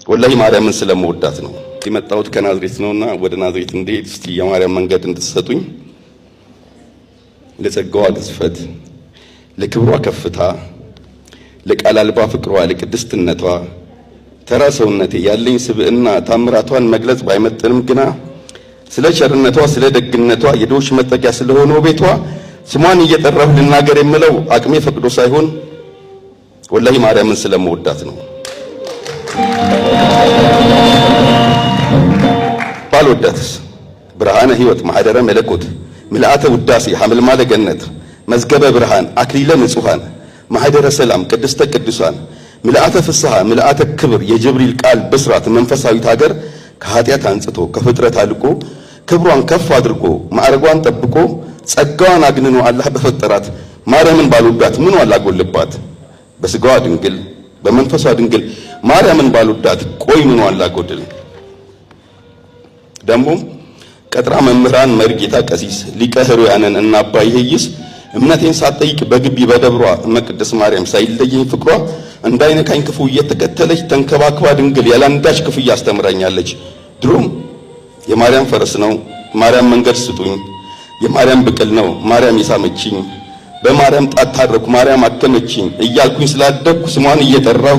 ወላሂ ማርያምን ስለምወዳት ነው። የመጣሁት ከናዝሬት ነውና ወደ ናዝሬት እንድሄድ እስቲ የማርያም መንገድ እንድትሰጡኝ። ለጸጋዋ ግዝፈት፣ ለክብሯ ከፍታ፣ ለቃል አልባ ፍቅሯ፣ ለቅድስትነቷ ተራ ሰውነቴ ያለኝ ስብዕና ታምራቷን መግለጽ ባይመጥንም ግና ስለ ቸርነቷ፣ ስለ ደግነቷ፣ የድሆች መጠጊያ ስለሆነው ቤቷ ስሟን እየጠራሁ ልናገር የምለው አቅሜ ፈቅዶ ሳይሆን ወላሂ ማርያምን ስለምወዳት ነው። ባልወዳትስ ብርሃነ ሕይወት፣ ማኅደረ መለኮት፣ ምልአተ ውዳሴ፣ ሐመልማለ ገነት፣ መዝገበ ብርሃን፣ አክሊለ ንጹሐን፣ ማኅደረ ሰላም፣ ቅድስተ ቅዱሳን፣ ምልአተ ፍስሐ፣ ምልአተ ክብር፣ የጅብሪል ቃል ብስራት መንፈሳዊት ሀገር ከኃጢአት አንጽቶ፣ ከፍጥረት አልቆ፣ ክብሯን ከፍ አድርጎ፣ ማዕረጓን ጠብቆ፣ ጸጋዋን አግንኖ አላህ በፈጠራት ማርያምን ባልወዳት ምን አላጎልባት? በስጋዋ ድንግል በመንፈሷ ድንግል ማርያምን ባልወዳት ቆይ ምን አላጎድል? ደግሞ ቀጥራ መምህራን መርጌታ ቀሲስ ሊቀ ሕሩያንን እና አባ ይሄይስ እምነቴን ሳትጠይቅ በግቢ በደብሯ እመቅድስት ማርያም ሳይለየኝ ፍቅሯ እንዳይነካኝ ክፉ እየተከተለች ተንከባክባ ድንግል ያላንዳች ክፍያ አስተምራኛለች። ድሮም የማርያም ፈረስ ነው ማርያም መንገድ ስጡኝ፣ የማርያም ብቅል ነው ማርያም የሳመችኝ፣ በማርያም ጣት ታረኩ ማርያም አከመችኝ እያልኩኝ ስላደግኩ ስሟን እየጠራሁ